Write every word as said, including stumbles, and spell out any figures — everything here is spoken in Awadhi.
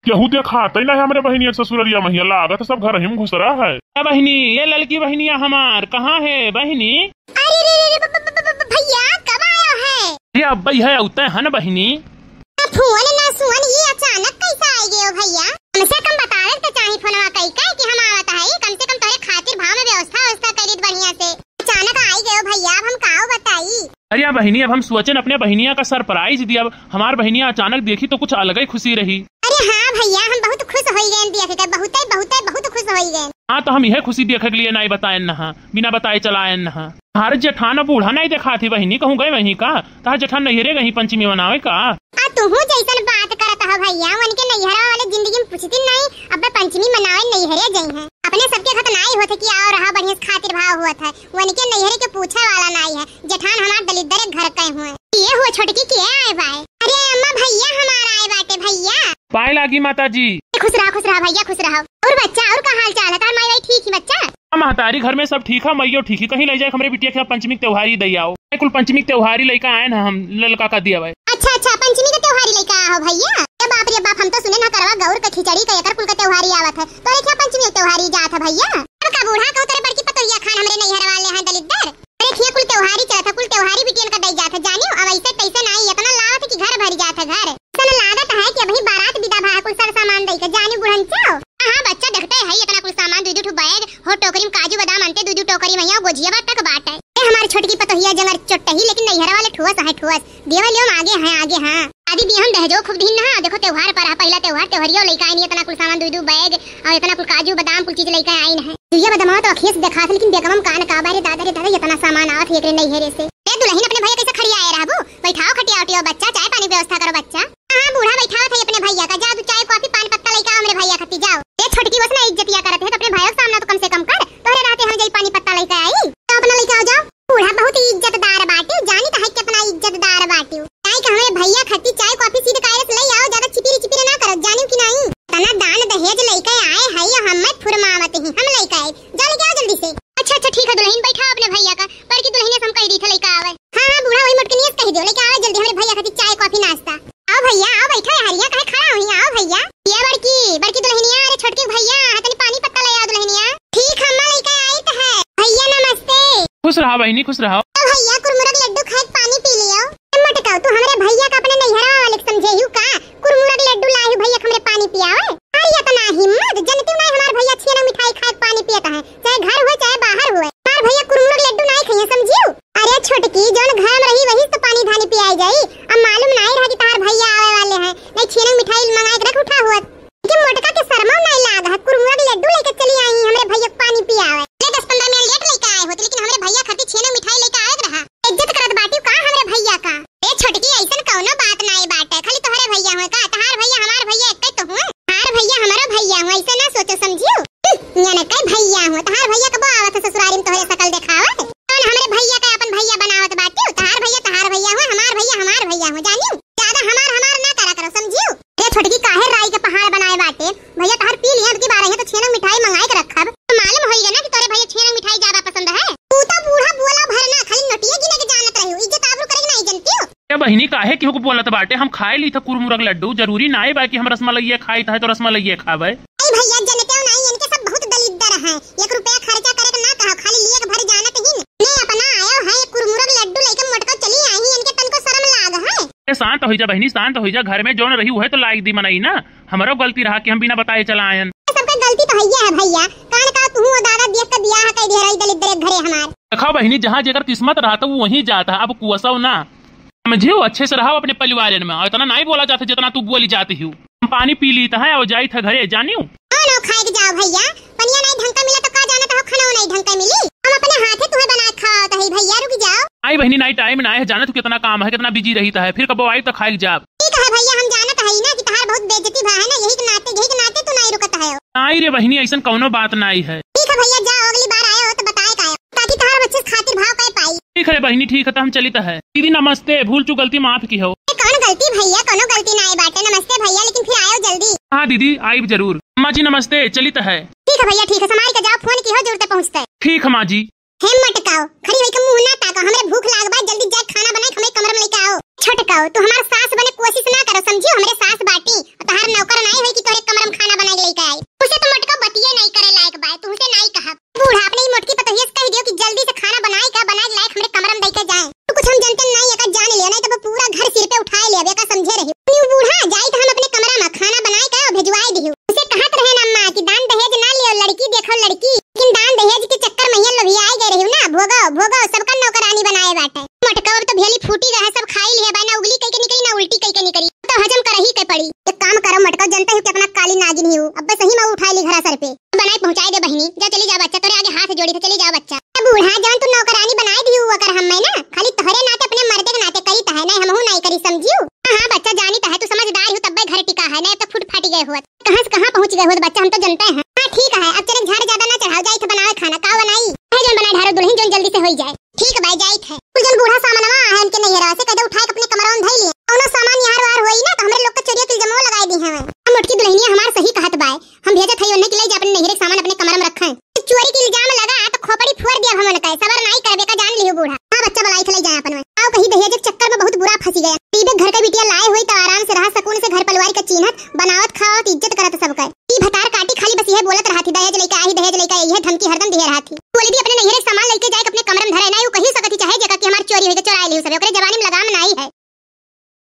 केहू देखात ही नहीं हमरे बहिनिया के ससुररिया महिया, लागत सब घर ही में घुसरा है। ए बहिनी, ये ललकी बहिनिया हमार कहाँ है बहिनी? अरे रे रे रे, ब-, ब-, ब-, ब-, ब-, भैया, कब आया है? ये अब्बई है, उतै है न बहिनी। आ, फोन ना सुन, ये अचानक कैसे आ गए हो भैया? कम से कम बतावे तो चाही फोनवा कई का कि हम आवत है, कम से कम तोहरे खातिर भाव में व्यवस्था व्यवस्था करी बढ़िया से। अचानक आई गए हो भैया, अब हम काव बताई? अरे या बहिनी, अब हम सोचेन अपने बहिनिया का surprise दिया। अब हमार बहिनिया अचानक देखी तो कुछ अलग ही खुशी रही। अरे हाँ भैया, हम बहुत खुश होई गए देख के, बहुत ही, बहुत ही, बहुत खुश होई गए। हाँ, तो हम यह खुशी देखे के लिए नहीं बताएन न, बिना बताए चलाएन न। हमार जेठान बूढ़ा नहीं देखात ही बहिनी, कहूँ गए वहीं का? तहार जेठान नैहरे गई पंचमी मनावे का? आ तुहू जैसन बात करत हो भैया, उनके नैहरा वाले जिंदगी में पूछती नहीं, अब पंचमी मनावे नैहरे गई हैं। अपने सबके खत नाई होत कि आओ रहा बढ़िया से खातिर भाव होत है, उनके नैहरे के पूछे वाला नाई है। जेठान हमार दलिद्दर घर के हुए। ये हुआ छोटकी के आए बाए? अरे अम्मा भैया हमार आए बाटे भैया। पाए लागी माता जी। खुश रहा, खुश रहा भैया, खुश रहा। और बच्चा, और का हाल चाल है? तार माई बाई ठीक ही बच्चा? हाँ महतारी, घर में सब ठीक है, मैयो ठीक ही। कहीं ले जाए हमरे बिटिया के पंचमी के त्योहारी दे आओ। ए कुल पंचमी के त्योहारी लइका आए ना हम, ललका का दिया भाई। अच्छा, अच्छा, पंचमी के त्योहारी लइका आए हो भैया? ए बाप रे बाप, हम तो सुने ना करवा गौर के खिचड़ी के एकर कुल के त्योहारी आवत है। तोरे क्या पंचमी के त्योहारी जात है भैया? अब का बूढ़ा कहूँ तेरे बड़की पतोहिया खान हमरे नैहर वाले हैं दलिद्दर। अरे खिया कुल त्योहारी चलत है, कुल त्योहारी बिटियन का दई जात है, जानियो, अब ऐसे तैसे नाई, इतना लावत है कि घर भर जात है घर। ऐसा लागत है कि अभी बारात विदा भा है, कुल सर सामान दई के, जानियो बुढ़न चाओ। हाँ, हाँ, बच्चा देखते है, इतना कुल सामान, दुई दुई ठो बैग, हो टोकरी में काजू बादाम आनते, दुई दुई टोकरी में यहाँ गोजिया बा तक बाटे। ए, हमारी छोटकी पतोहिया जंगर चोट्टही, लेकिन नैहर वाले ठुअस है, ठुअस। देवलियो में आगे हैं, आगे हैं। शादी बियाह में दहेजो खूब दीन ना, देखो त्योहार पर है, पहला त्योहार, त्योहरियो लइका आई नहीं, इतना कुल सामान, दुई दुई बैग, और इतना कुल काजू बादाम, कुल चीज लइका आई नहीं। दुइया बदमावा तो अखिए से देखात, लेकिन बेगवा में कान का बारे, दादा रे दादा, इतना सामान आवत है एकरे नैहरे से। ए दुल्हन, अपने भैया कैसे खड़ी आए रहबू? बैठाओ खटिया उटिया बच्चा, चाय पानी व्यवस्था करो बच्चा। हाँ, बूढ़ा बैठावत है अपने भैया का, जा तू चाय कॉफी पान पत्ता लइका हमरे भैया खातिर जाओ। ए छोटकी, बस ना इज्जतिया करत है तो अपने भाइयों के सामने तो कम से कम कर, तोहरे रहते हम जाई पानी पत्ता लइका आई, तो अपना लइका जाओ। बूढ़ा बहुत इज्जतदार बाटे, जानी तो है कितना इज्जतदार बाटे। चाय का हमरे भैया खातिर चाय कॉफी सीध कायरस ले आओ, ज्यादा चिपिरी चिपिरी ना करो, जानियो कि नहीं? तना दान दहेज लइके आए है, हम मत फुरमावत ही, हम लइके आए, जा लेके आओ जल्दी से। अच्छा, अच्छा, ठीक है दुल्हन, बैठा अपने भैया का, बड़की दुल्हनिया से हम कह दी थे लइके आवे। हाँ, हाँ, बूढ़ा वही मोटकनिया से कह दियो, लइके आवे जल्दी हमरे भैया खातिर चाय कॉफी नाश्ता। आओ भैया, आओ, बैठो हरिया, काहे खड़ा हो यहाँ, आओ भैया। ये बड़की, बड़की दुल्हनिया, अरे छोटकी भैया, हाँ, तनी पानी पत्ता ले आओ दुल्हनिया। ठीक, अम्मा लइके आई तो है। भैया नमस्ते। खुश रहा बहिनी, खुश रहा। तो भैया कुरमुरक लड्डू खाए के पानी पी लियो। ए मोटकाऊ, तू हमरे भैया का अपने नैहरा वाले के समझे हूँ का? कुरमुरक लड्डू लाए हूँ भैया, हमरे पानी पियावे। अरे इतना हिम्मत, जनती नहीं हमार भैया छेना मिठाई खाए के पानी पियत है, चाहे घर हुए चाहे बाहर हुए। हमार भैया कुरमुरक लड्डू नहीं खाइए, समझियो? अरे छोटकी, जौन घर में रही वही तो पानी धानी पियाई जाई। अब मालूम नहीं रहा कि तहार भैया आवे वाले हैं, नहीं छेना मिठाई मंगाए के रख उठा हुआ। लेकिन मोटका के शर्मा नहीं लाग है, कुरमुरा के लड्डू लेके चली आई, हमरे भैया के पानी पियावे। ले दस पन्द्रह मिनट लेट लेके आए होते, लेकिन हमरे भैया खातिर छेना मिठाई लेके आए के रहा। इज्जत करत बाटी का हमरे भैया का? ए छोटकी, ऐसन कौनो बात नाई बाटे, खाली तोहरे भैया हुए का? तहार भैया हमार भैया एक तो हुए। तहार भैया हमारो भैया हुए, ऐसे ना सोचो समझियो। हम्म, याने के भैया हुए, तहार भैया कबो आवत है ससुरारी में तोहरे शकल देखावे? कौन हमरे भैया का अपन भैया बनावत बाटी? तहार भैया तहार भैया हुए, हमार भैया हमार भैया हुए, जानियो? ज्यादा हमार हमार ना करा करो, समझियो? ए छोटकी, काहे राई के पहाड़ बनाए बाटे? भैया तहार पी लिया, अब की बार है तो छेना मिठाई मंगाए के रखब। तो मालूम होई गया ना कि तोरे भैया छेना मिठाई ज्यादा पसंद है। तू तो बूढ़ा बोला भर ना, खाली नोटिया गिने के जानत रही हो, इज्जत आबरू करे के नहीं जनती हो। ए बहिनी, काहे केहू के बोलत बाटे? हम खाए ली था कुरमुरक लड्डू, जरूरी नाई बा कि हम रसमलैया खाई था तो रसमलैया खावे। ए भैया, जनते हो नहीं, इनके सब बहुत दलिद्दर हैं, एक रुपया खर्चा करे के ना कहो, खाली लिए के भर जानत ही। ने अपना आयो है कुरमुरक लड्डू लेके मोटको चली आई, इनके तनको शर्म लाग है। ए, शांत होई जा बहिनी, शांत होई जा। घर में जौन रही उहे तो लाइक दी मनई ना। हमरो गलती रहा कि हम बिना बताए चला आयन। सबका गलती तो हइये है भैया। कान का तू वो दादा देख के बियाह कर दिया रही दलिद्दर एक घरे हमार। देखा बहिनी, जहाँ जेकर किस्मत रहा तो वो वहीं जाता है। अब कुआसा ना समझियो, अच्छे से रहो अपने परिवार में। और इतना नहीं बोला जाता जितना तू बोली जाती हो। हम पानी पी ली तो है और जाई था घरे, जानियो। हाँ, लो खाए के जाओ भैया। पनिया नहीं ढंग का मिला तो का जाना तो खाना नहीं ढंग का मिली। हम अपने हाथे तुम्हें बना के खाओ तो है भैया, रुक जाओ। आई बहिनी, नहीं टाइम ना है, जाना तू कितना काम है, कितना बिजी रही तो है, फिर कब आई तो खाए के जाब। ठीक है भैया, हम जानत हई ना कि तहार बहुत बेइज्जती भा है ना, यही के नाते, यही के नाते तू नहीं रुकत है। नाई रे बहिनी, ऐसन कौनो बात नाई है। ठीक है भैया, जाओ, अगली बार आए हो तो बताए का आयो, ताकि तहार बच्चे खातिर भाव कह पाई। ठीक है बहिनी, ठीक है, तो हम चलित है। दीदी नमस्ते, भूल चूक गलती माफ की हो। ए, कौन गलती भैया, कौनो गलती नाई बाटे। नमस्ते भैया, लेकिन फिर आयो जल्दी। हाँ दीदी, आइब जरूर। अम्मा जी नमस्ते, चलित है। ठीक है भैया, ठीक है, समाई के जाओ, फोन की हो जरूरत पहुँचते। ठीक है माँ जी। हे मटकाओ, खड़ी होई के मुंह ना ताको, हमरे भूख लाग बा, जल्दी जाके खाना बनाई, हमरे कमरा में लेके आओ। छोटकाओ, तू हमार सास बने कोशिश ना करो, समझियो, हमरे सास बाटी, तहार नौकर नाई होई कि तोरे तू के अपना काली नागिन ही हूँ, अब सही में उठाई ली घरा सर पे। बनाई पहुँचाई दे बहिनी, जा चली जा बच्चा, तोरे आगे हाथ जोड़ी थे, चली जा बच्चा। ए बूढ़ा, जवन तू नौकरानी बनाई दी हूँ अगर हम मैं ना, खाली तोहरे नाते अपने मर्दे के नाते करी तहे, नहीं हमहू नहीं करी, समझियो? हाँ, हाँ बच्चा, जानी तहे तू समझदार हूँ, तब्बे घर टिका है, नहीं अब तो फूट फाटी गए होत। कहाँ से कहाँ पहुँच गए होत बच्चा, हम तो जनते हैं। हाँ ठीक है, अब चले झाड़ ज्यादा ना चढ़ाओ, जाई थे बनावे खाना, का बनाई? है जौन बनाए ढारो दुल्हन, जौन जल्दी से होई जाए। ठीक बा, जाई थे। कुल जौन बूढ़ा सामानवा है उनके नैहरा से कदे उठाए के अपने कमरा में धई लिए। कौनो सामान यार वार होई ना तो हमरे लोग के चोरिया के इल्जामो लगाई दी हैं। हम मोटकी दुल्हनिया हमार सही कहत बाय, हम भेजत हई उन्हें कि ले जा अपने नैहरे के सामान अपने कमरा में रखें। चोरी के इल्जाम लगा तो खोपड़ी फोड़ दिया हम उनका, सबर नाई करबे का जान लियो बूढ़ा। हाँ बच्चा, बुलाई थे ले जाए अपन में। आओ कही दहेज के चक्कर में बहुत बुरा फंसी गया। गरीबे घर का बिटिया लाए हुई तो आराम से रहा, सुकून से घर परिवार का चीन्हत, बनावत खावत इज्जत करत सबका। ई भतार काटी खाली बस यह बोलत रहत ही, दहेज लइका आई, दहेज लइका आई, यह धमकी हरदम दिए रहत ही। बोली दी अपने नैहरे के सामान लइके जाए अपने कमरे में धरे, ना यू कही सकत ही चाहे जेका कि हमार चोरी होई तो चोराए लियो सब, ओकरे जवाब